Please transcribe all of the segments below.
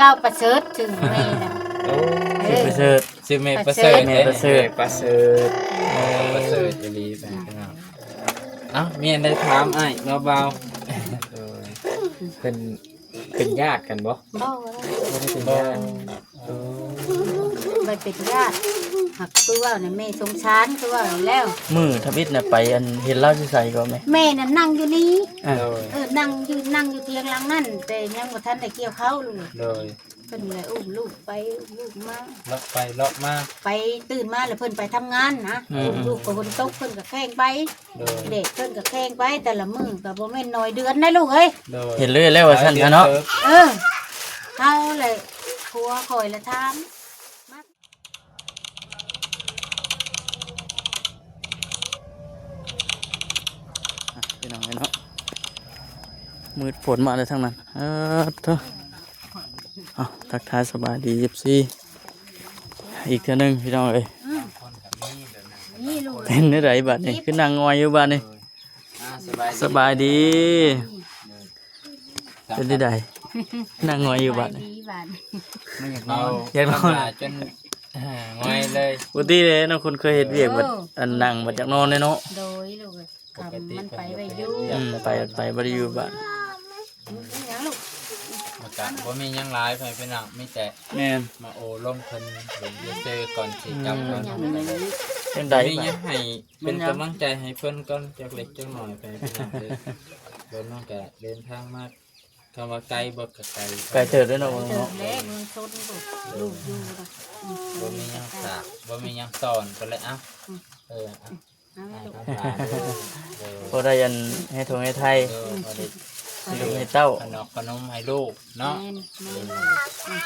ກ້າວປະເສີດ ຊື່ແມ່ນະ. ໂອ້ ເອີ ຊື່ປະເສີດ ຊື່ແມ່ປະເສີດ ປະເສີດ ແມ່ປະເສີດ ແມ່ປະເສີດ. ໂອ້ ປະເສີດອີ່ຫຼີ ແມ່ນພີ່ນ້ອງ. ເອົ້າ ມີອັນໃດຖາມອ້າຍເນາະ ບ່າວ? ໂດຍ ເພິ່ນເປັນຍາດກັນບໍ່? ບໍ່ ບໍ່ໄດ້ເປັນຍາດ. ໂອ້ ບໍ່ເປັນຍາດ ຫາກຄືວ່ານະ ແມ່ສົງສານ ຄືວ່າແລ້ວ. ມື້ທຳອິດນະ ໄປອັນເຫັນລາວຢູ່ໃສກໍແມ່? ແມ່ນະນັ່ງຢູ່ນີ້. ອາ ໂດຍ ເອີ ນັ່ງຢູ່ ນັ່ງຢູ່ທຽງຫຼັງນັ້ນ ແຕ່ຍັງບໍ່ທັນໄດ້ກ່ຽວເຂົ້າລູກ. ໂດຍ ເພິ່ນແຫຼະອຸ້ມລູກໄປອຸ້ມລູກມາ ເລາະໄປເລາະມາ ໄປຕື່ນມາແລ້ວເພິ່ນໄປທຳງານນະ. ອືມ ອຸ້ມລູກກໍຝົນຕົກເພິ່ນກໍແຂ່ງໄປ. ໂດຍ ແດດເພິ່ນກໍແຂ່ງໄປ ແຕ່ລະມື້ກໍບໍ່ແມ່ນໜ້ອຍເດືອນນະລູກເອີຍ. ໂດຍ ເຫັນເລີຍແລ້ວວ່າຊັ້ນຊະເນາະ. ເອີ ເຮົາແຫຼະ ຜົວຂ້ອຍລະຖາມ ພີ່ນ້ອງເອີຍເນາະ ມືດຝົນມາແລ້ວທາງນັ້ນ. ເອີ ໂທ້ ເອົາ ທັກທາຍສະບາຍດີ ເອັຟຊີ ອີກເທື່ອໜຶ່ງພີ່ນ້ອງເອີຍ. ອືມ ເປັນແນວໃດບາດນີ້ ຄືນັ່ງງອຍຢູ່ບາດນີ້? ອ່າ ສະບາຍດີ ສະບາຍດີ ເປັນຈັ່ງໃດ ນັ່ງງອຍຢູ່ບາດນີ້? ສະບາຍດີບາດນີ້ ມັນຢາກນອນ ຢາກນອນ ເອົາ ຈົນ ເອີ ງອຍເລີຍ. ປົກກະຕິເດ້ເນາະ ຄົນເຄີຍເຮັດວຽກ ເອີ ບັດອັນນັ່ງບັດຢາກນອນເດ້ເນາະ. ໂດຍລູກເອີຍ ກະມັນໄປໄວຢູ່. ອືມ ໄປ ໄປບໍ່ໄດ້ຢູ່ບ້ານ. ອືມ ອີຫຍັງລູກ? ມັນກະບໍ່ມີຫຍັງຫຼາຍ ພໍ່ແມ່ພີ່ນ້ອງ ມີແຕ່ ແມ່ນ ມາໂອ້ລົມເພິ່ນເບິ່ງຊື່ໆ ກ່ອນຊິກັບ. ອືມ ກ່ອນ ຈັ່ງໃດ ມີຫຍັງໃຫ້ເປັນກຳລັງໃຈໃຫ້ເພິ່ນກ່ອນ ຈັກເລັກຈັກນ້ອຍ ພໍ່ແມ່ພີ່ນ້ອງເອີຍ. ເພິ່ນມັນກະເດີນທາງມາ ຄຳວ່າໄກບໍ່ກະໄກ ໄກເຕີບເດ້ເນາະ ເອີ ເນາະ ເຕີບແລ້ວ ເມືອງຊົນພຸ້ນ ລູກຢູ່ນະ. ອືມ ບໍ່ມີຫຍັງຝາກ ບໍ່ມີຫຍັງສອນເພິ່ນແຫຼະ. ເອົ້າ ອືມ ເອີ ເອົາ ເອົາ ໃຫ້ລູກ ໃຫ້ຫຼານ ເອີ ພໍໄດ້ອັນໃຫ້ທົ່ງໃຫ້ໄທ ເອີ ພໍໄດ້ຊື້ລູກໃຫ້ເຕົ້າ ຂະໜອກຂະໜົມໃຫ້ລູກເນາະ. ແມ່ນ ແມ່ນ ເອີ ອືມ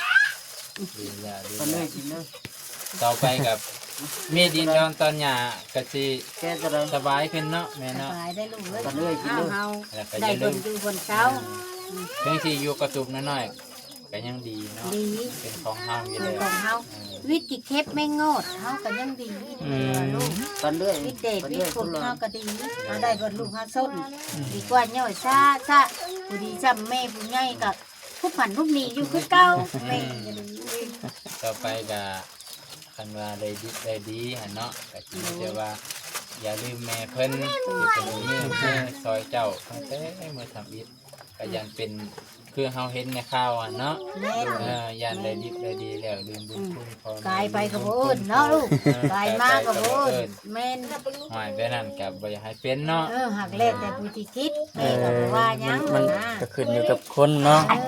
ດີແລ້ວ ດີແລ້ວ ຕໍ່ໄປກັບມີດິນດອນຕອນຫຍ້າກະຊິສະບາຍຂຶ້ນເນາະແມ່ເນາະ. ສະບາຍໄດ້ລູກເອີຍ ເຮົາ ເຮົາ ແລ້ວກະຢ່າລືມ ໄດ້ບ່ອນຢູ່ບ່ອນເຊົາ. ເອີ ອືມ ເຖິງຊິຢູ່ກະຕຸບນ້ອຍໆ ກໍຍັງດີເນາະ ດີ ເປັນຂອງເຮົາຢູ່ແລ້ວ ເປັນຂອງເຮົາ. ເອີ ວິດຊິເກັບແມງງອດເຮົາກໍຍັງດີ. ອືມ ຕອນເລື້ອຍ ວິດແດດວິດຝົນເຮົາກໍດີ ເຮົາໄດ້ບ່ອນລູກເຮົາຊົນ. ອືມ ດີກວ່າຍ່ອຍຊາຊະ ຜູ້ດີຊ້ຳແມ່ຜູ້ໃຫຍ່ກໍທຸບຫັ້ນທຸບນີ້ຢູ່ຄືເກົ່າ. ແມ່ກໍດີ ຕໍ່ໄປກໍຄັນວ່າໄດ້ດິບໄດ້ດີຫັ້ນເນາະ ກໍຊິມີແຕ່ວ່າຢ່າລືມແມ່ເພິ່ນ ທີ່ເພິ່ນມີແຮງຊ່ອຍເຈົ້າຕັ້ງແຕ່ມື້ທຳອິດ. ກໍຢ້ານເປັນຄືເຮົາເຫັນໃນຂ່າວຫັ້ນເນາະ. ແມ່ນ ເອີ ຢ້ານໄດ້ດິບໄດ້ດີແລ້ວລືມບຸນຄຸນພໍ່ແມ່ ກາຍໄປກໍບໍ່ເອີ້ນເນາະລູກ. ເອີ ກາຍມາກໍບໍ່ເອີ້ນ. ແມ່ນ ຫ້ວຍ ແບບນັ້ນກໍບໍ່ຢາກໃຫ້ເປັນເນາະ. ເອີ ຫາກແລ້ວແຕ່ຜູ້ທີ່ຄິດ ແມ່ກໍບໍ່ວ່າຫຍັງ. ມັນ ນະ ມັນກໍຂຶ້ນຢູ່ກັບຄົນເນາະ. ເອີ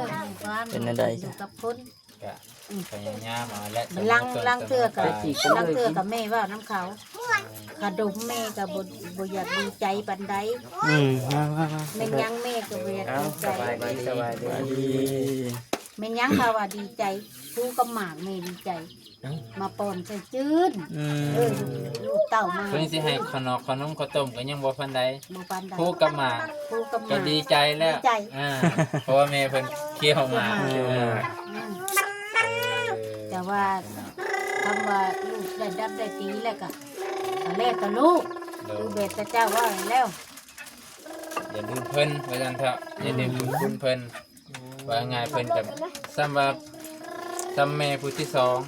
ເປັນແນວໃດ ຂຶ້ນຢູ່ກັບຄົນ ກະ ອືມ ພະຍາຍາມເອົາແຫຼະ. ລາງ ລາງເທື່ອກະ ລາງເທື່ອກະແມ່ເວົ້ານຳເຂົາ ຂະດົມແມ່ກະບໍ່ ບໍ່ຢາກດີໃຈປານໃດ. ອືມ ມາໆໆ ແມ່ນຫຍັງແມ່ກະບໍ່ຢາກດີໃຈ. ເອົ້າ ສະບາຍດີ ສະບາຍດີ ສະບາຍດີ. ແມ່ນຫຍັງເຂົາວ່າດີໃຈ ພູກັບໝາກແມ່ດີໃຈ ເອົ້າ ມາປ້ອນໃສ່ຈືນ. ອືມ ເອີ ລູກເຕົ້າມາ ເພິ່ນຊິໃຫ້ຂະໜອກຂະໜົມເຂົ້າຕົ້ມກໍຍັງບໍ່ປານໃດ ບໍ່ປານໃດ. ພູກັບໝາກ ພູກັບໝາກ ກໍດີໃຈແລ້ວ ດີໃຈ. ອ່າ ເພາະວ່າແມ່ເພິ່ນ ເຄີຍເອົາມາ ເຄີຍເອົາມາ ອືມ ເອີ ແຕ່ວ່າຄຳວ່າລູກໄດ້ດັບໄດ້ຕີແລ້ວກໍ ກໍແລ້ວແຕ່ລູກ. ໂດຍ ຄືແບບເຂົາເຈົ້າເວົ້າແລ້ວ ຢ່າລືມເພິ່ນ ວ່າຊັ້ນເຖາະ. ອືມ ຢ່າລືມບຸນຄຸນເພິ່ນ. ວ່າງ່າຍເພິ່ນກໍສ່ຳວ່າ ສ່ຳແມ່ຜູ້ທີສອງ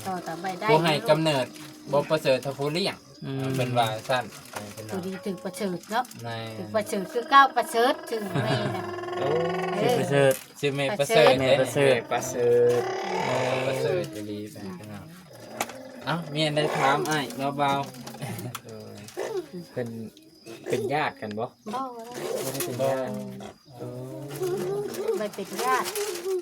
ຕໍ່ຕໍ່ໄປໄດ້ ຜູ້ໃຫ້ກຳເນີດບໍ່ປະເສີດເທົ່າຜູ້ລ້ຽງ. ອືມ ເພິ່ນວ່າຊັ້ນ ເອີ ເພິ່ນວ່າ ຜູ້ດີຖືກປະເສີດເນາະ. ແມ່ນ ຖືກປະເສີດຄືກ້າວປະເສີດ ຊື່ແມ່ນະ. ໂອ້ ເອີ ຊື່ປະເສີດ ຊື່ແມ່ປະເສີດ ແມ່ປະເສີດ ປະເສີດ ປະເສີດອີ່ຫຼີ. ເອົ້າ ມີອັນໃດຖາມອ້າຍເນາະ ບ່າວ? ເອີ ເພິ່ນ ເປັນຍາດກັນບໍ່? ບໍ່ ບໍ່ໄດ້ເປັນຍາດ. ບໍ່ ເອີ ບໍ່ເປັນຍາດ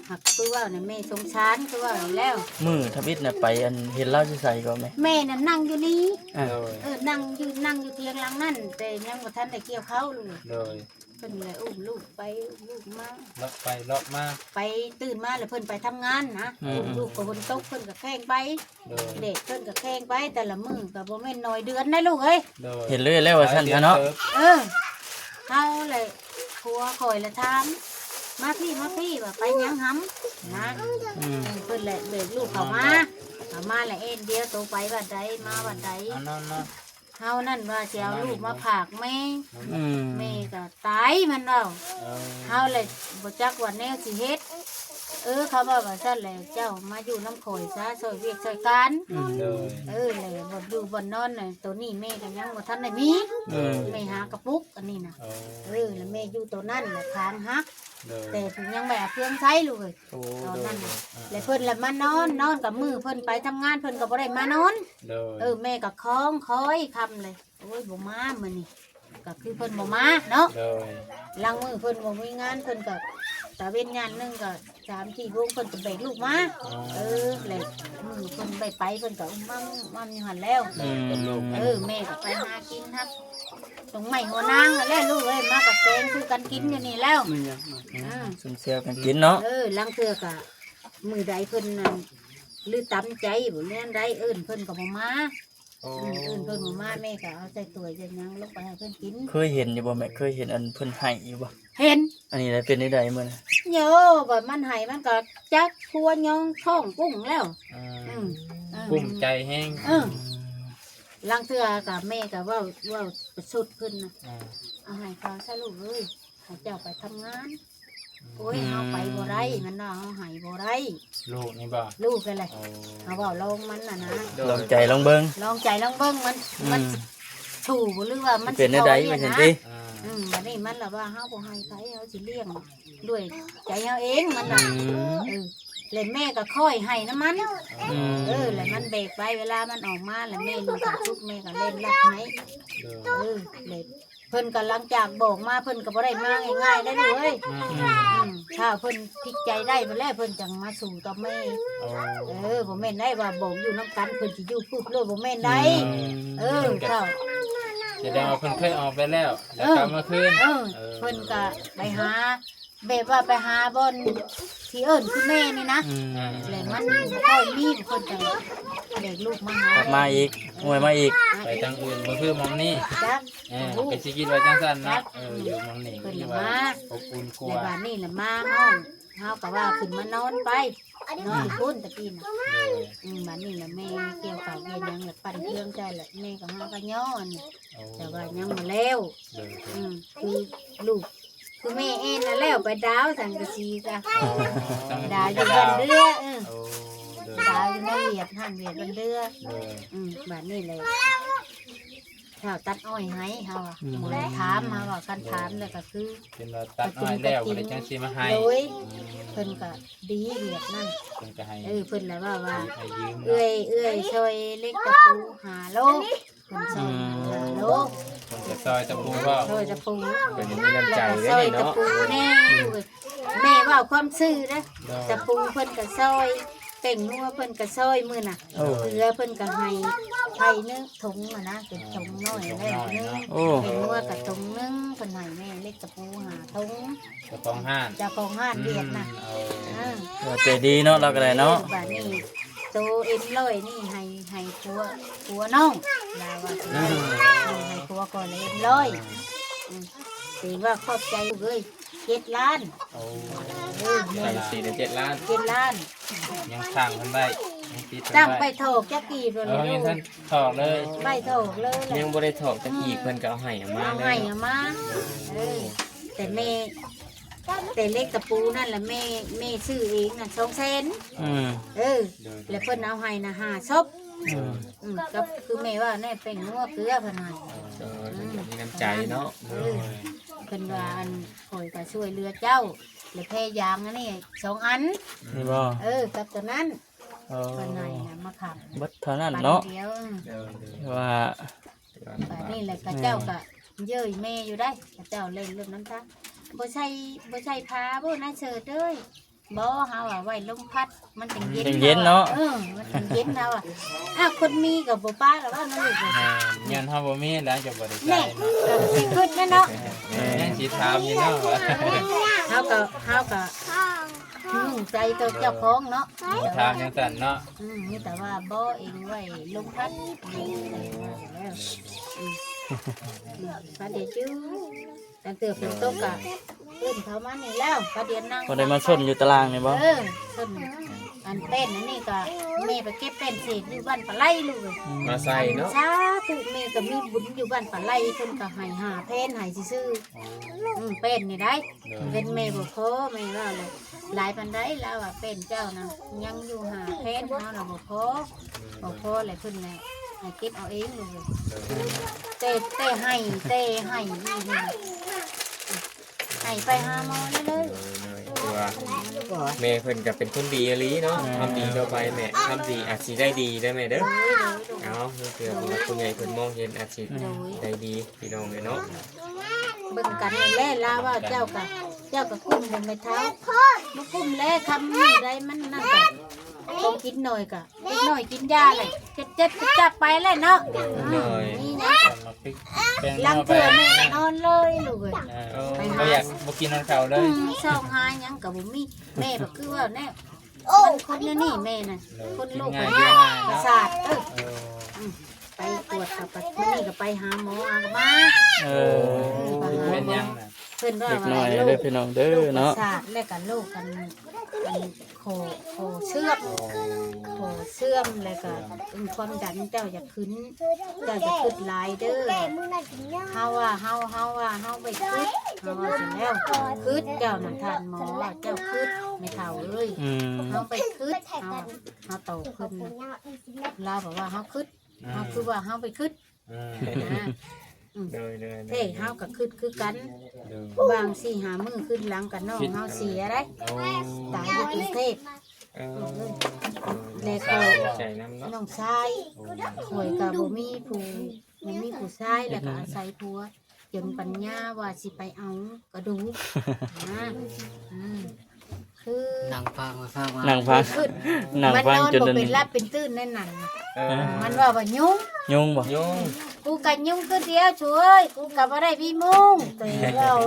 ຫາກຄືວ່ານະ ແມ່ສົງສານ ຄືວ່າແລ້ວ. ມື້ທຳອິດນະ ໄປອັນເຫັນລາວຢູ່ໃສກໍແມ່? ແມ່ນະນັ່ງຢູ່ນີ້. ອາ ໂດຍ ເອີ ນັ່ງຢູ່ ນັ່ງຢູ່ທຽງຫຼັງນັ້ນ ແຕ່ຍັງບໍ່ທັນໄດ້ກ່ຽວເຂົ້າລູກ. ໂດຍ ເພິ່ນແຫຼະອຸ້ມລູກໄປອຸ້ມລູກມາ ເລາະໄປເລາະມາ ໄປຕື່ນມາແລ້ວເພິ່ນໄປທຳງານນະ. ອືມ ອຸ້ມລູກກໍຝົນຕົກເພິ່ນກໍແຂ່ງໄປ. ໂດຍ ແດດເພິ່ນກໍແຂ່ງໄປ ແຕ່ລະມື້ກໍບໍ່ແມ່ນໜ້ອຍເດືອນນະລູກເອີຍ. ໂດຍ ເຫັນເລີຍແລ້ວວ່າຊັ້ນຊະເນາະ. ເອີ ເຮົາແຫຼະ ຜົວຂ້ອຍລະຖາມ ມາພີ້ ມາພີ້ ວ່າໄປຫຍັງຫຳນະ. ອືມ ເອີ ເພິ່ນແຫຼະເບີກລູກເຂົ້າມາ ເຂົ້າມາແລ້ວເອັນດຽວໂຕໄປວັດໃດ ມາວັດໃດ. ເຮົານັ້ນວ່າຊິເອົາລູກມາຝາກແມ່. ອືມ ແມ່ກໍຕາຍມັນເວົ້າ. ເອີ ເຮົາແຫຼະບໍ່ຈັກວ່າແນວຊິເຮັດ. ເອີ ເຂົາເວົ້າວ່າຊັ້ນແຫຼະ ເຈົ້າມາຢູ່ນຳຂ້ອຍຊະ ຊ່ອຍວຽກຊ່ອຍການ ອືມ ໂດຍ ເອີ ແລ້ວບ່ອນຢູ່ບ່ອນນອນນະ ໂຕນີ້ແມ່ກໍຍັງບໍ່ທັນໄດ້ມີ ໂດຍ ແມ່ຫາກະປຸກອັນນີ້ນະ ໂອ້ ເອີ ແລ້ວແມ່ຢູ່ໂຕນັ້ນແຫຼະ ຄາງຫັກ ໂດຍ ແຕ່ຍັງບໍ່ເອົາເຄື່ອງໃຊ້ລູກເອີຍ ໂອ້ ຕອນນັ້ນນະ ໂດຍ ແລ້ວເພິ່ນລະມານອນ ນອນກັບມື້ເພິ່ນໄປທຳງານ ເພິ່ນກໍບໍ່ໄດ້ມານອນ ໂດຍ ເອີ ແມ່ກໍຄອງຄອຍຄ່ຳເລີຍ ໂອ້ຍ ບໍ່ມາມື້ນີ້ ກໍຄືເພິ່ນບໍ່ມາເນາະ ໂດຍ ລາງມື້ເພິ່ນບໍ່ມີງານ ເພິ່ນກໍຕາເວັນຍາມໜຶ່ງກໍສາມສີ່ໂມງ ເພິ່ນກໍແບກລູກມາ ອໍ ເອີ ແລ້ວມື້ເພິ່ນໄດ້ໄປ ເພິ່ນກໍອຸມມັມອຸມມັມຢູ່ຫັ້ນແລ້ວ ອືມ ກັບລູກ ເອີ ແມ່ກໍໄປຫາກິນຮັບ ດອກໄມ້ຫົວນາງຫັ້ນແຫຼະລູກເອີຍ ມາກໍແກງສູ່ກັນກິນຢູ່ນີ້ແລ້ວ ອືມ ອືມ ຊຸມແຊວກັນກິນເນາະ ເອີ ລາງເທື່ອກໍມື້ໃດເພິ່ນນັ້ນ ຫຼືຕຳໃຈບໍ່ແມ່ນໃດ ເອີ້ນເພິ່ນກໍບໍ່ມາ ອໍ ອືມ ເອີ້ນເພິ່ນບໍ່ມາ ແມ່ກໍເອົາໃສ່ຖ້ວຍໃສ່ຫຍັງລົງໄປໃຫ້ເພິ່ນກິນ ເຄີຍເຫັນຢູ່ບໍ່ແມ່? ເຄີຍເຫັນອັນເພິ່ນໄຫ້ຢູ່ບໍ່? ເຫັນ ອັນນີ້ລະເປັນແນວໃດມື້ນັ້ນ? ໂຍ ວ່າມັນໄຫ້ມັນກໍຈັກຜົວຍອງທ້ອງກຸ້ງແລ້ວ ອືມ ອືມ ກຸ້ມໃຈແຮງ ເອີ ລາງເທື່ອກໍແມ່ກໍເວົ້າ ເວົ້າປະຊົດເພິ່ນນະ ອືມ ເອົາໃຫ້ເຂົາຊະລູກເອີຍ ໃຫ້ເຈົ້າໄປທຳງານ ໂອ້ຍ ອືມ ເຮົາໄປບໍ່ໄດ້ ມັນວ່າເຮົາໃຫ້ບໍ່ໄດ້ ລູກນີ້ບໍ່? ລູກຫັ້ນແຫຼະ ໂອ້ ເຮົາເວົ້າລອງມັນນະນະ ໂດຍ ລອງໃຈລອງເບິ່ງ ລອງໃຈລອງເບິ່ງ ມັນ ອືມ ມັນສູ້ບໍ່ ຫຼືວ່າມັນຊິເປັນແນວໃດວ່າຊັ້ນຕິ ອືມ ອືມ ບັດນີ້ມັນລະວ່າເຮົາບໍ່ໃຫ້ໃຜ ເຮົາຊິລ້ຽງດ້ວຍໃຈເຮົາເອງ ມັນວ່າ ອືມ ເອີ ແລ້ວແມ່ກໍຄ່ອຍໃຫ້ນຳມັນ ອືມ ເອີ ແລ້ວມັນແບກໄປ ເວລາມັນອອກມາ ແລ້ວແມ່ນຸ່ງຜ້າຊຸບ ແມ່ກໍເຫຼັ້ນລັດໃຫ້ ໂດຍ ເອີ ແລ້ວ ເພິ່ນກໍຫຼັງຈາກບອກມາ ເພິ່ນກໍບໍ່ໄດ້ມາງ່າຍໆໄດ໋ລູກເອີຍ ອືມ ອືມ ຖ້າເພິ່ນພິກໃຈໄດ້ພຸ້ນແຫຼະ ເພິ່ນຈັ່ງມາສູ້ກັບແມ່ ໂອ້ ເອີ ບໍ່ແມ່ນໄດ້ວ່າບອກຢູ່ນຳກັນ ເພິ່ນຊິຢູ່ປຶບໂລດ ບໍ່ແມ່ນໄດ໋ ອືມ ເອີ ເພິ່ນກໍ ເຈົ້າ ສະແດງວ່າເພິ່ນເຄີຍອອກໄປແລ້ວ ແລ້ວ ເອີ ກັບມາຄືນ ເອີ ເອີ ເພິ່ນກໍໄປຫາ ແບບວ່າໄປຫາບ່ອນທີ່ເອີ້ນຄືແມ່ນີ້ນະ ອືມ ແລ້ວມັນບໍ່ຄ່ອຍມີ ເພິ່ນກໍແບກລູກມາຫາ ກັບມາອີກ ໂອ້ຍ ມາອີກ ໄປທາງອື່ນບໍ່ຄືໝ່ອງນີ້ ຈັກ ເອີ ກໍຊິຄິດວ່າຈັ່ງຊັ້ນເນາະ ເອີ ຢູ່ໝ່ອງນີ້ ເພິ່ນລະມາ ກໍຄືວ່າອົບອຸ່ນກວ່າ ແລ້ວບາດນີ້ລະມາຫ້ອງ ເຮົາກໍວ່າຂຶ້ນມານອນໄປ ນອນຢູ່ພຸ້ນຕະກີ້ນະ ໂດຍ ອືມ ບາດນີ້ລະແມ່ກ່ຽວເຂົ້າກ່ຽວຫຍັງລະປັ່ນເຄື່ອງໃສ່ລະ ແມ່ກໍຫາກະຍໍອັນນີ້ ໂອ້ ແຕ່ວ່າຍັງບໍ່ແລ້ວ ໂດຍ ອືມ ຄືລູກ ຄືແມ່ເອງນະແລ້ວໄປດາວສັງກະສີກະ ອໍ ດາວຢູ່ບ້ານເດືອ ເອີ ໂອ້ ໂດຍ ດາວຢູ່ໃນຫວຽດ ຮ້ານຫວຽດບ້ານເດືອ ໂດຍ ອືມ ບາດນີ້ແຫຼະ ຖ້າຕັດອ້ອຍໃຫ້ເຮົາອະ ອືມ ບໍ່ໄດ້ຖາມເຮົາອະ ຄັນຖາມແລ້ວກໍຄື ເປັນວ່າຕັດອ້ອຍແລ້ວກໍເລີຍຈັ່ງຊິມາໃຫ້ ໂດຍ ອືມ ເພິ່ນກໍດີຫວຽດນັ້ນ ເພິ່ນກໍໃຫ້ ເອີ ເພິ່ນລະວ່າວ່າ ໃຫ້ຢືມເນາະ ເອື້ອຍ ເອື້ອຍຊ່ອຍເຫຼັກຕະປູຫ້າໂລ ເພິ່ນຊ່ອຍ ອືມ ຫ້າໂລ ເພິ່ນກໍຊ່ອຍຕະປູບໍ ຊ່ອຍຕະປູ ເພິ່ນມີນ້ຳໃຈເດ້ເນາະ ແລ້ວກໍຊ່ອຍຕະປູແດ່ ອືມ ແມ່ເວົ້າຄວາມຊື່ເດ້ ໂດຍ ຕະປູເພິ່ນກໍຊ່ອຍ ແປ້ງນົວເພິ່ນກໍຊ່ອຍມື້ນະ ໂອ້ ເກືອເພິ່ນກໍໃຫ້ໄຂ່ໜຶ່ງຖົງຫັ້ນນະ ເປັນຖົງນ້ອຍແລ້ວໜຶ່ງ ໂອ້ ແປ້ງນົວກໍຖົງໜຶ່ງ ເພິ່ນໃຫ້ແມ່ເຫຼັກຕະປູຫ້າຖົງ ເຈົ້າຂອງຮ້ານ ເຈົ້າຂອງຮ້ານຫວຽດນະ ອືມ ເອີ ເອີ ເອີ ໃຈດີເນາະ ລາວກໍໄດ້ເນາະ ບາດນີ້ໂຕເອັມຮ້ອຍນີ້ໃຫ້ ໃຫ້ຜົວ ຜົວນ້ອງ ລາວວ່າ ອືມ ເອີ ໃຫ້ຜົວກ່ອນແລ້ວເອັມຮ້ອຍ ອືມ ຖືວ່າຂອບໃຈເອີຍ ເຈັດລ້ານ ໂອ້ ເອີ ແມ່ ສາມສີ່ນະ ເຈັດລ້ານ ເຈັດລ້ານ ຍັງຄ້າງເພິ່ນໄວ້ ຍັງຕິດເພິ່ນໄວ້ ຕັ້ງໄປຖອກຈັກກີບແລ້ວ ເອີ ຍັງທັນຖອກເລີຍ ໄປຖອກເລີຍ ຍັງບໍ່ໄດ້ຖອກຈັກກີບ ອືມ ເພິ່ນກໍເອົາໃຫ້ເອົາມາ ເອົາໃຫ້ເອົາມາ ເອີ ແຕ່ແມ່ ແຕ່ເຫຼັກຕະປູນັ້ນລະແມ່ ແມ່ຊື້ເອງນະ ສອງແສນ ອືມ ເອີ ໂດຍ ແລ້ວເພິ່ນເອົາໃຫ້ນະ ຫ້າສົບ ອືມ ອືມ ກໍຄືແມ່ວ່າແນ່ ແປ້ງນົວເກືອເພິ່ນໃຫ້ ເອີ ເພິ່ນກໍມີນ້ຳໃຈເນາະ ເອີ ເພິ່ນວ່າ ອັນ ຂ້ອຍກໍຊ່ວຍເຫຼືອເຈົ້າ ແລ້ວແພຢາງອັນນີ້ສອງອັນ ນີ້ບໍ່ ເອີ ກັບຕົວນັ້ນ ເອີ ເພິ່ນໃຫ້ນະ ມາຄ້ຳ ເບິດເທົ່ານັ້ນເນາະ ປັນດຽວ ເອີ ເອີ ວ່າ ບາດນີ້ແຫຼະ ເຂົາເຈົ້າກໍເຍີ້ຍແມ່ຢູ່ໄດ໋ ເຂົາເຈົ້າເຫຼັ້ນລົດນ້ຳຕາ ບໍ່ໃສ່ ບໍ່ໃສ່ຜ້າບໍ່ນາເສີດເອີຍ ບໍ່ ເຮົາວ່າໄວ້ລົມພັດ ມັນຈັ່ງເຢັນ ຈັ່ງເຢັນເນາະ ເອີ ມັນຈັ່ງເຢັນ ເຮົາວ່າ ອ້າວ ຄົນມີກໍບໍ່ປະລະວ່າເນາະລູກ ແມ່ນ ຍ້ອນເຮົາບໍ່ມີແລ້ວຈະບໍ່ໄດ້ໃສ່ເນາະ ເອີ ຄິດແມ່ນເນາະ ເອີ ຍັງຊິຖາມຢູ່ເນາະ ເຮົາກໍ ເຮົາກໍນຸ່ງໃສ່ໂຕເຈົ້າຂອງເນາະ ບໍ່ຖາມຈັ່ງຊັ້ນເນາະ ອືມ ມີແຕ່ວ່າບໍ່ເອງໄວ້ລົມພັດ ອືມ ອືມ ປາດຽວຢູ່ ຕັ້ງແຕ່ຝົນຕົກກະເອີ້ນເຂົາມານີ້ແລ້ວ ປາດຽວນັ່ງ ບໍ່ໄດ້ມາຊົນຢູ່ຕາລາງນີ້ບໍ່? ເອີ ຊົນ ອັນເປັນອັນນີ້ກະ ແມ່ໄປເກັບເປັນເສດຢູ່ບ້ານປາໄລລູກເອີຍ ມາໃສ່ເນາະ ສາທຸ ແມ່ກະມີບຸນຢູ່ບ້ານປາໄລ ເພິ່ນກະໃຫ້ຫ້າແຜ່ນໃຫ້ຊື່ໆ ອືມ ເປັນນີ້ໄດ໋ ໂດຍ ເປັນແມ່ບໍ່ພໍ ແມ່ວ່າແຫຼະ ຫຼາຍປານໃດ ລາວວ່າເປັນເຈົ້ານະ ຍັງຢູ່ຫ້າແຜ່ນ ເຮົານະບໍ່ພໍ ບໍ່ພໍແຫຼະ ເພິ່ນແຫຼະໃຫ້ເກັບເອົາເອງລູກເອີຍ ແຕ່ ແຕ່ໃຫ້ ແຕ່ໃຫ້ອີ່ນີ້ ໃຫ້ໄປຫາໝໍເລີຍ ໂດຍ ໂດຍ ຄືວ່າແມ່ເພິ່ນກະເປັນຄົນດີອີ່ຫຼີເນາະ ແມ່ນ ທຳດີຕໍ່ໄປແມ່ ທຳດີອາດຊິໄດ້ດີເດີແມ່ເດີ ໂດຍ ໂດຍ ໂດຍ ເອົາ ເພື່ອຜູ້ຫຼັກຜູ້ໃຫຍ່ເພິ່ນມອງເຫັນອາດຊິ ໂດຍ ໄດ້ດີ ພີ່ນ້ອງເອີຍເນາະ ເບິ່ງກັນແຫຼະ ລາວວ່າເຈົ້າກະ ເຈົ້າກະກຸ້ມບໍ່ແມ່ເຖົ້າ ບໍ່ກຸ້ມແຫຼະ ຄຳນີ້ໄດ໋ ມັນນັ້ນກະ ຕ້ອງກິນໜ້ອຍກະ ເດັກນ້ອຍກິນຢາແຫຼະ ເຈັບໆຈັບໄປແຫຼະເນາະ ໂດຍ ອືມ ໂດຍ ມີຫຍັງກະ ມາປິກແປງ ລາງເທື່ອແມ່ກະນອນເລີຍລູກເອີຍ ເອີ ໄປຫາ ບໍ່ຢາກ ບໍ່ກິນນຳເຂົາເລີຍ ອືມ ຊອກຫາຫຍັງກະບໍ່ມີ ແມ່ບໍ່ຄືວ່າແນວ ໂອ້ ມັນຄົນແນວນີ້ແມ່ນະ ໂດຍ ຄົນໂລກ ກິນງ່າຍ ປະສາດ ເອີ ເອີ ອືມ ໄປກວດກະໄປ ມື້ນີ້ກະໄປຫາໝໍ ຫາກະມາ ເອີ ເອີ ໄປຫາໝໍ ເປັນຫຍັງນະ ເພິ່ນວ່າ ເດັກນ້ອຍເດີພີ່ນ້ອງເດີເນາະ ໂລກປະສາດ ແລະກະໂລກອັນ ອັນ ຂໍ້ ຂໍ້ເສື່ອມ ໂອ້ ຂໍ້ເສື່ອມ ແລະກະ ເຊື່ອມ ຄວາມດັນເຈົ້າຢາກຂຶ້ນ ເຈົ້າຢ່າຄຶດຫຼາຍເດີ ເຮົາວ່າ ເຮົາ ເຮົາວ່າ ເຮົາໄປຄຶດ ເຮົາວ່າຊັ້ນແລ້ວ ຄຶດ ເຈົ້ານະ ທ່ານໝໍວ່າ ເຈົ້າຄຶດ ແມ່ເຖົ້າເອີຍ ອືມ ເຮົາໄປຄຶດ ເຮົາ ເຮົາຕອບເພິ່ນ ລາວບອກວ່າເຮົາຄຶດ ອືມ ເຮົາຄືວ່າເຮົາໄປຄຶດ ອືມ ນະ ອືມ ໂດຍ ໂດຍ ໂດຍ ເອີ ເຮົາກະຄຶດຄືກັນ ໂດຍ ບາງສີ່ຫ້າມື້ຄືນຫຼັງກະນ້ອງເຮົາເສຍໄດ໋ ໂອ້ ຕາຍຢູ່ກຸງເທບ ເອີ ແລະຂ້ອຍ ເສຍໃຈນຳເນາະ ນ້ອງຊາຍ ໂອ້ ຂ້ອຍກະບໍ່ມີຜູ້ ບໍ່ມີຜູ້ຊາຍ ແລ້ວກະອາໄສຜົວ ຈົນປັນຍາວ່າຊິໄປເອົາກະດູກ ນະ ອືມ ຄື ນັ່ງຟັງ ນັ່ງຟັງ ນັ່ງຟັງ ມັນນອນບໍ່ເປັນຫຼັບເປັນຕື່ນໃນນັ້ນ ເອີ ມັນວ່າວ່າຍຸງ ຍຸງບໍ່? ຍຸງ ກູກະຍຸງຄືດຽວ ຊ່ວຍ ກູກະບໍ່ໄດ້ມີມຸ້ງ ໂຕເວົ້າ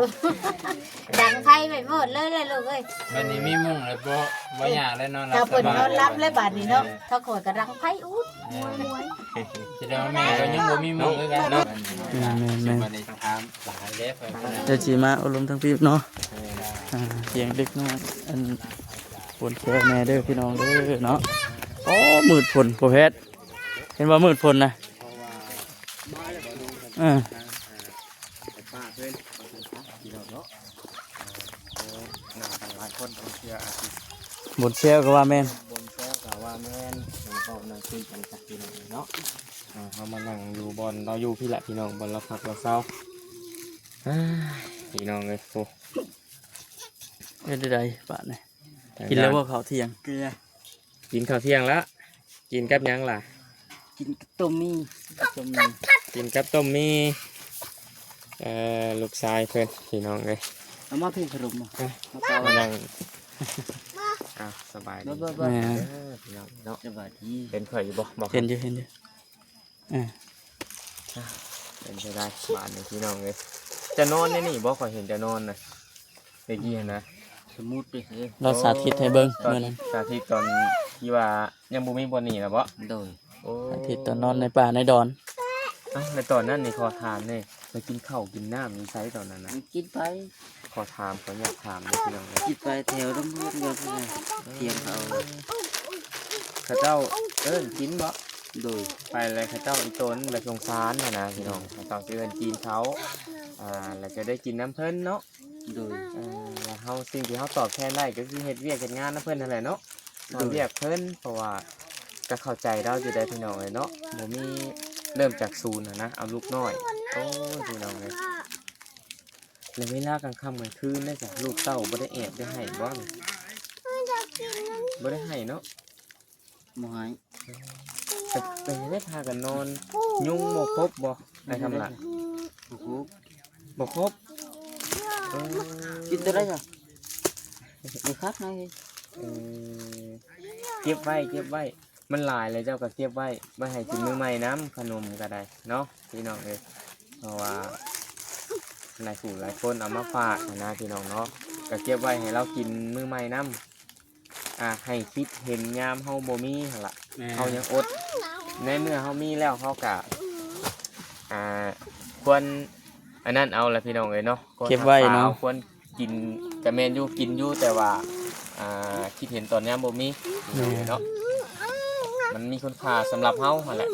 ດັງໄຟໄປໝົດເລີຍແຫຼະລູກເອີຍ ບັດນີ້ມີມຸ້ງແລ້ວບໍ່ ບໍ່ຍາກແລ້ວ ນອນຫຼັບ ຖ້າເພິ່ນນອນຫຼັບແລ້ວບັດນີ້ເນາະ ເອີ ຖ້າຂ້ອຍກະດັງໄຟອຸດ ເອີ ສະແດງວ່າແມ່ກະຍັງບໍ່ມີມຸ້ງຄືກັນເນາະ ແມ່ນໆໆ ຊິບໍ່ໄດ້ຖາມຫຼາຍເດ້ ເດີຊິມາອົບຮົມທາງພີ້ເນາະ ເອີ ອ່າ ສຽງເດັກນ້ອຍ ອັນ ປວນແຄວແດ່ເດີພີ່ນ້ອງເດີເນາະ ໂອ້ ມືດຝົນ ພໍ່ແພດ ເຫັນບໍ່ ມືດຝົນນະ ເອີ ໄປປ້າເພິ່ນ ພີ່ນ້ອງເນາະ ເອີ ນັ່ງກັນຫຼາຍຄົນ ບາງເທື່ອອາດຊິ ບົນແຊວກະວ່າແມ່ນ ບົນແຊວກະວ່າແມ່ນ ເຮົາເວົ້ານັ່ງຄຸຍກັນກັບພີ່ນ້ອງເນາະ ອ່າ ເຮົາມານັ່ງຢູ່ບ່ອນລາວຢູ່ພີ້ລະພີ່ນ້ອງ ບ່ອນລາວພັກລາວເຊົາ ເອີຍ ພີ່ນ້ອງເອີຍ ໂອ້ ເຮັດໄດ້ໃດບາດນີ້ ກິນແລ້ວບໍ່ເຂົ້າທ່ຽງ? ກິນແລ້ວ ກິນເຂົ້າທ່ຽງລະ ກິນກັບຫຍັງລະ? ກິນກັບຕົ້ມໝີ່ ຕົ້ມໝີ່ ກິນກັບຕົ້ມໝີ່ ເອີ ລູກຊາຍເພິ່ນ ພີ່ນ້ອງເອີຍ ເອົາມາພີ້ຂະໜົມ ເອີ ມາເອົາ ມານັ່ງ ອ່າ ສະບາຍດີ ເດີ ພີ່ນ້ອງເນາະ ສະບາຍດີ ເຫັນຂ້ອຍຢູ່ບໍ່? ເຫັນຢູ່ ເຫັນຢູ່ ເອີ ເປັນໄປໄດ້ ບາດນີ້ພີ່ນ້ອງເອີຍ ຈະນອນໃນນີ້ບໍ່? ຂ້ອຍເຫັນຈະນອນນະ ແຕ່ກີ້ຫັ້ນນະ ສະມຸດເດ້ ລາວສາທິດໃຫ້ເບິ່ງ ຕອນ ມື້ນັ້ນ ສາທິດຕອນທີ່ວ່າຍັງບໍ່ມີບ່ອນນີ້ນະບໍ? ໂດຍ ໂອ້ ສາທິດຕອນນອນໃນປ່າໃນດອນ ເອົ້າ ແລ້ວຕອນນັ້ນນີ້ຂໍຖາມແດ່ ໄປກິນເຂົ້າກິນນ້ຳຢູ່ໃສຕອນນັ້ນນະ? ກິນໄປ ຂໍຖາມ ຂໍອະນຸຍາດຖາມເດີພີ່ນ້ອງເດີ ກິນໄປແຖວລຳເຮືອນເດີ ທຽງເຂົາ ເຂົາເຈົ້າເອີ້ນກິນບໍ? ໂດຍ ໄປແລ້ວເຂົາເຈົ້າອີ່ຕົນແບບສົງສານຫັ້ນນະພີ່ນ້ອງ ເຂົາເຈົ້າຊິເອີ້ນກິນເຂົາ ອ່າ ແລ້ວຈະໄດ້ກິນນຳເພິ່ນເນາະ ໂດຍ ເອີ ແລ້ວເຮົາ ສິ່ງທີ່ເຮົາຕອບແທນໄດ້ກໍຄືເຮັດວຽກເຮັດງານນຳເພິ່ນຫັ້ນແຫຼະເນາະ ໂດຍ ເຮັດວຽກເພິ່ນ ເພາະວ່າກໍເຂົ້າໃຈລາວຢູ່ໃດ໋ພີ່ນ້ອງເອີຍເນາະ ບໍ່ມີ ເລີ່ມຈາກສູນຫັ້ນນະ ເອົາລູກນ້ອຍ ໂອ້ຍ ພີ່ນ້ອງເອີຍ ແລ້ວເວລາກາງຄ່ຳກາງຄືນເດ້ຊະ ລູກເຕົ້າບໍ່ໄດ້ແອບໄດ້ໄຫ້ບໍ? ບໍ່ໄດ້ໄຫ້ເນາະ ບໍ່ໃຫ້ ເອີ ເປັນ ເປັນໄດ້ພາກັນນອນ ຍຸງບໍ່ຄົບບໍ່ ອ້າຍຄຳລະ? ບໍ່ຄົບ ບໍ່ຄົບ ເອີ ກິນຕົວໃດຊະ? ບໍ່ຄັກນະ ເອີ ເກັບໄວ້ ເກັບໄວ້ ມັນຫຼາຍແລ້ວເຈົ້າກໍເກັບໄວ້ ໄວ້ໃຫ້ກິນມື້ໃໝ່ນຳ ຂະໜົມກໍໄດ້ເນາະ ພີ່ນ້ອງເອີຍ ເພາະວ່າຫຼາຍຜູ້ຫຼາຍຄົນເອົາມາຝາກຫັ້ນນະ ພີ່ນ້ອງເນາະ ກໍເກັບໄວ້ໃຫ້ລາວກິນມື້ໃໝ່ນຳ ອ່າ ໃຫ້ຄິດເຫັນຍາມເຮົາບໍ່ມີຫັ້ນລະ ແມ່ນ ເຮົາຍັງອົດ ໃນເມື່ອເຮົາມີແລ້ວ ເຮົາກະ ອ່າ ຄວນອັນນັ້ນເອົາລະພີ່ນ້ອງເອີຍເນາະ ຄວນ ເກັບໄວ້ເນາະ ຮັກສາ ຄວນກິນກະແມ່ນຢູ່ ກິນຢູ່ ແຕ່ວ່າ ອ່າ ຄິດເຫັນຕອນຍາມບໍ່ມີ ແມ່ນ ເນາະ ມັນມີຄຸນຄ່າສຳລັບເຮົາຫັ້ນແຫຼະ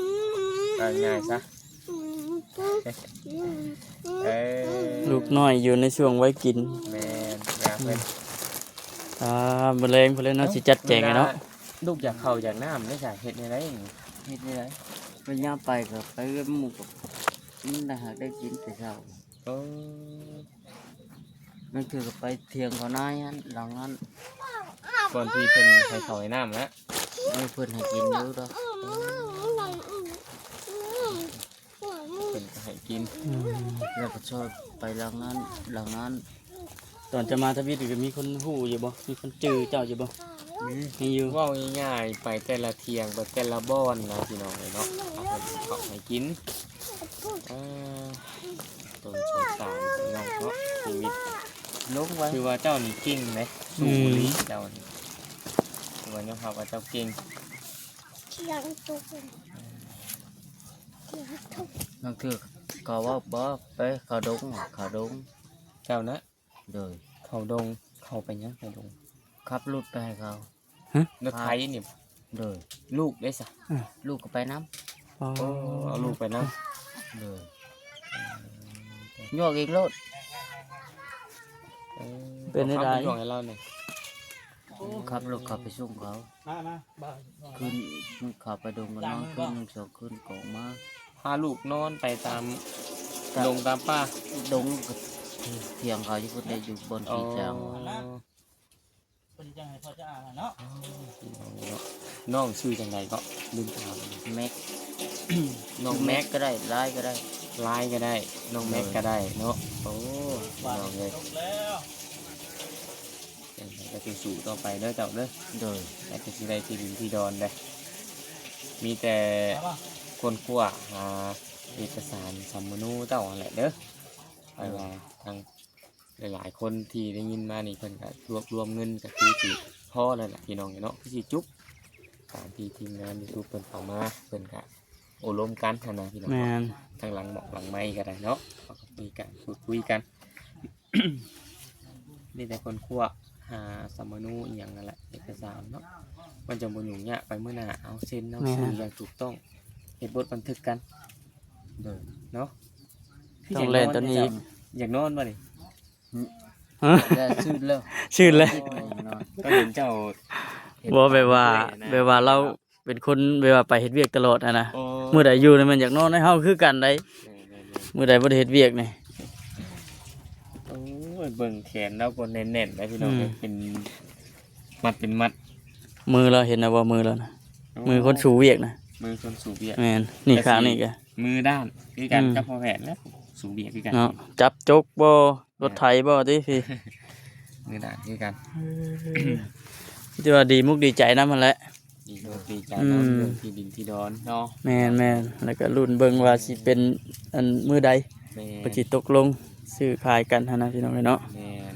ເວົ້າງ່າຍໆຊະ. ເອີ ລູກນ້ອຍຢູ່ໃນຊ່ວງໄວກິນ ແມ່ນ ຍາກເພິ່ນ ອ່າ ມື້ແລງເພິ່ນເນາະ ເອົ້າ ຊິຈັດແຈງໃຫ້ເນາະ ເວລາລູກຢາກເຂົ້າຢາກນ້ຳເດ້ ເຮັດແນວໃດ ເຮັດແນວໃດ ເວລາໄປກໍໄປກັບໝູ່ ກໍມັນລະຫາກໄດ້ກິນແຕ່ເຊົ້າ ເອີ ບາງເທື່ອກໍໄປຖຽງເຂົານາຍຫັ້ນ ຫຼັງນັ້ນ ກ່ອນທີ່ເພິ່ນໃຫ້ເຂົ້າໃຫ້ນ້ຳນະ ເອີ ເພິ່ນໃຫ້ກິນຢູ່ດອກ ເພິ່ນກໍໃຫ້ກິນ ອືມ ແລ້ວກໍຊອຍໄປຫຼັງນັ້ນ ຫຼັງນັ້ນ ຕອນເຈົ້າມາທຳອິດນີ້ ກໍມີຄົນຮູ້ຢູ່ບໍ່? ມີຄົນຈື່ເຈົ້າຢູ່ບໍ່? ມີ ມີຢູ່ ເວົ້າງ່າຍໆ ໄປແຕ່ລະຖຽງ ໄປແຕ່ລະບ່ອນນະ ພີ່ນ້ອງເອີຍເນາະ ເອົາເຂົ້າໃຫ້ກິນ ເອີ ຕົ້ນສົງສານພີ່ນ້ອງເນາະ ຊີວິດ ລົງໄວ້ ຄືວ່າເຈົ້ານີ້ເກັ່ງເດ້ ອືມ ສູ້ອີ່ຫຼີເຈົ້ານີ້ ຄືວ່າຍອມຮັບວ່າເຈົ້າເກັ່ງ ລາງເທື່ອກໍເວົ້າບໍ່ໄປເຂົ້າດົງ ເຂົ້າດົງ ເຈົ້ານະ ໂດຍ ເຂົ້າດົງ ເຂົ້າໄປຫຍັງເຂົ້າດົງ? ຂັບລົດໄປໃຫ້ເຂົາ ຮະ? ລົດໄຖນີ້ ໂດຍ ລູກເດ້ຊະ? ອືມ ລູກກໍໄປນຳ ອໍ ໂອ້ ເອົາລູກໄປນຳ ໂດຍ ເອີ ຍົກອີກໂລດ ເອີ ເປັນໄດ້ ເອົາຂັບໄປຍົກໃຫ້ລາວນີ້ ໂອ້ ຂັບລົດເຂົ້າໄປສົ່ງເຂົາ ມາ ມາ ບ້ານ ຂຶ້ນ ເຂົ້າໄປດົງກໍນອນຄືນໜຶ່ງສອງຄືນກໍອອກມາ ພາລູກນອນໄປຕາມ ກະ ດົງຕາມປ່າ ດົງກໍຖຽງເຂົາຢູ່ພຸ້ນແຫຼະ ຢູ່ບ່ອນ ອໍ ທີ່ຈາງ ເພິ່ນຈັ່ງໃຫ້ພໍ່ຈະອ່ານເນາະ ອໍ ພີ່ນ້ອງເນາະ ນ້ອງຊື່ຈັ່ງໃດເກາະ? ລືມຖາມ ແມັກ ນ້ອງແມັກ ແມັກກໍໄດ້ ລາຍກໍໄດ້ ລາຍກໍໄດ້ ນ້ອງແມັກ ໂດຍ ກໍໄດ້ເນາະ ໂອ້ ພີ່ນ້ອງເອີຍ ຈັ່ງໃດກໍສູ້ໆຕໍ່ໄປເດີເຈົ້າເດີ ໂດຍ ແລ້ວກໍຊິໄດ້ທີ່ດິນທີ່ດອນເດ້ ມີແຕ່ຄົ້ນຄວ້າຫາເອກະສານສຳມະໂນເຈົ້າຫັ້ນແຫຼະເດີ ຂ້ອຍວ່າທາງ ຫຼາຍໆຄົນທີ່ໄດ້ຍິນມານີ້ ເພິ່ນກໍລວບລວມເງິນກໍຄືຊິພໍແລ້ວລະພີ່ນ້ອງເນາະ ຄືຊິຈຸກຕາມທີ່ທີມງານຢູທູບເພິ່ນເອົາມາ ເພິ່ນກໍໂອ້ລົມກັນຫັ້ນນະພີ່ນ້ອງ ແມ່ນ ທັງຫຼັງໝອກຫຼັງໄມກໍໄດ້ເນາະ ເຮົາກໍມີການພູດຄຸຍກັນ ມີແຕ່ຄົ້ນຄວ້າຫາສຳມະໂນອີ່ຫຍັງນັ້ນແຫຼະ ເອກະສານເນາະ ມັນຈັ່ງບໍ່ຫຍຸ້ງຍາກ ໄປມື້ໜ້າເອົາເຊັນເອົາ ແມ່ນ ຊື່ຢ່າງຖືກຕ້ອງ ເຮັດບົດບັນທຶກກັນ ໂດຍ ເນາະ ຄືຢາກນອນ ຕ້ອງແລ່ນຕອນນີ້ອີກ ຢາກນອນບໍ່ນີ້? ຮະ? ແລ້ວ ຊື່ນແລ້ວ ຊື່ນແລ້ວ ໂອ້ຍ ນອນ ກໍເຫັນເຈົ້າ ເຫັນ ບໍ່ ແບບວ່າ ເມື່ອຍນະ ແບບວ່າລາວເປັນຄົນແບບວ່າໄປເຮັດວຽກຕະຫຼອດຫັ້ນນະ ໂອ້ ມື້ໃດຢູ່ນີ້ແມ່ນຢາກນອນໃນເຮົາຄືກັນໃດ໋ ແມ່ນໆໆ ມື້ໃດບໍ່ໄດ້ເຮັດວຽກນີ້ ໂອ້ຍ ເບິ່ງແຂນລາວກໍແໜ້ນໆ ໄດ໋ພີ່ນ້ອງ ອືມ ເປັນມັດເປັນມັດ ມືລາວເຫັນແລ້ວບໍ່? ມືລາວນະ ໂອ້ ມືຄົນສູ້ວຽກນະ ມືຄົນສູ້ວຽກ ແມ່ນ ນີ້ຂ້າງນີ້ກະ ມືດ້ານຄືກັນ ອືມ ກັບພໍ່ແພດແຫຼະ ສູ້ວຽກຄືກັນເນາະ ຈັບຈົກບໍ່ ລົດໄຖບໍ່ຕິພີ່ ມື້ໜ້າຄືກັນ ເອີ ຖືວ່າດີມຸກດີໃຈນຳຫັ້ນແຫຼະ ດີມຸກດີໃຈນຳ ອືມ ເລື່ອງທີ່ດິນທີ່ດອນເນາະ ແມ່ນໆ ແລ້ວກໍລຸ້ນເບິ່ງວ່າຊິເປັນອັນມື້ໃດ ແມ່ນ ເພິ່ນຊິຕົກລົງຊື້ຂາຍກັນຫັ້ນນະ ພີ່ນ້ອງເອີຍເນາະ ແມ່ນ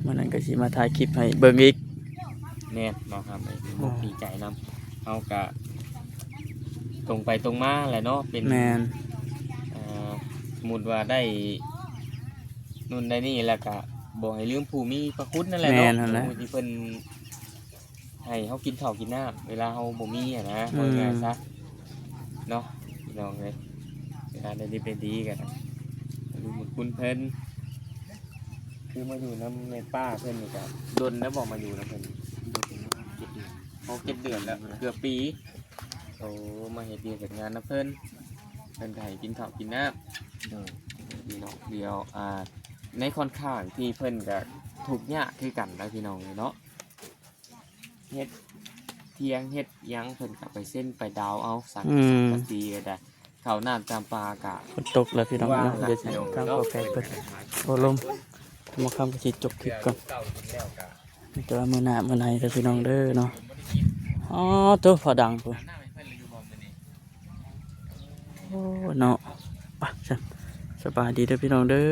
ມື້ນັ້ນກໍຊິມາຖ່າຍຄລິບໃຫ້ເບິ່ງອີກ ແມ່ນ ເນາະ ຄຳ ດີມຸກດີໃຈນຳ ເຮົາກະຕົງໄປຕົງມາແຫຼະເນາະ ເປັນ ແມ່ນ ເອີ ສົມມຸດວ່າໄດ້ ໂນ່ນໄດ້ນີ້ ແລ້ວກະບໍ່ໃຫ້ລືມຜູ້ມີພະຄຸນນັ້ນແຫຼະເນາະ ແມ່ນຫັ້ນແຫຼະ ຜູ້ທີ່ເພິ່ນໃຫ້ເຮົາກິນເຂົ້າກິນນ້ຳ ເວລາເຮົາບໍ່ມີຫັ້ນນະ ອືມ ເວົ້າງ່າຍໆຊະເນາະ ພີ່ນ້ອງເອີຍ ເວລາໄດ້ດິບໄດ້ດີກໍລືມບຸນຄຸນເພິ່ນ ຄືມາຢູ່ນຳແມ່ປ້າເພິ່ນນີ້ກໍດົນແລ້ວບໍ່ ມາຢູ່ນຳເພິ່ນ ໂອ້ ເຈັດເດືອນແລ້ວ ເກືອບປີ ໂອ້ ມາເຮັດວຽກເຮັດງານນຳເພິ່ນ ເພິ່ນກໍໃຫ້ກິນເຂົ້າກິນນ້ຳ ໂດຍ ນີ້ເນາະ ດຽວ ອ່າ ໃນຂ້ອນຂ້າງທີ່ເພິ່ນກໍທຸກຍາກຄືກັນນະ ພີ່ນ້ອງເອີຍເນາະ ເຮັດຖຽງເຮັດຫຍັງ ເພິ່ນກໍໄປເຊັນໄປດາວເອົາ ສັງ ອືມ ສັງກະສີກໍໄດ້ ເຂົ້ານ້ຳຈຳປາກໍ ຝົນຕົກແລ້ວ ພີ່ນ້ອງເນາະ ວ່າ ດຽວຊິ ພີ່ນ້ອງ ທາງ ເນາະ ພໍ່ແພດເພິ່ນໂອ້ລົມ ໝໍຄຳກໍຊິຈົບຄລິບກ່ອນ ແຕ່ວ່າມື້ໜ້າມື້ໃນເດີພີ່ນ້ອງເດີເນາະ ອໍ ໂທ້ ຟ້າດັງພຸ້ນ ໂອ້ ເນາະ ໄປຊັ້ນ ສະບາຍດີເດີພີ່ນ້ອງເດີ.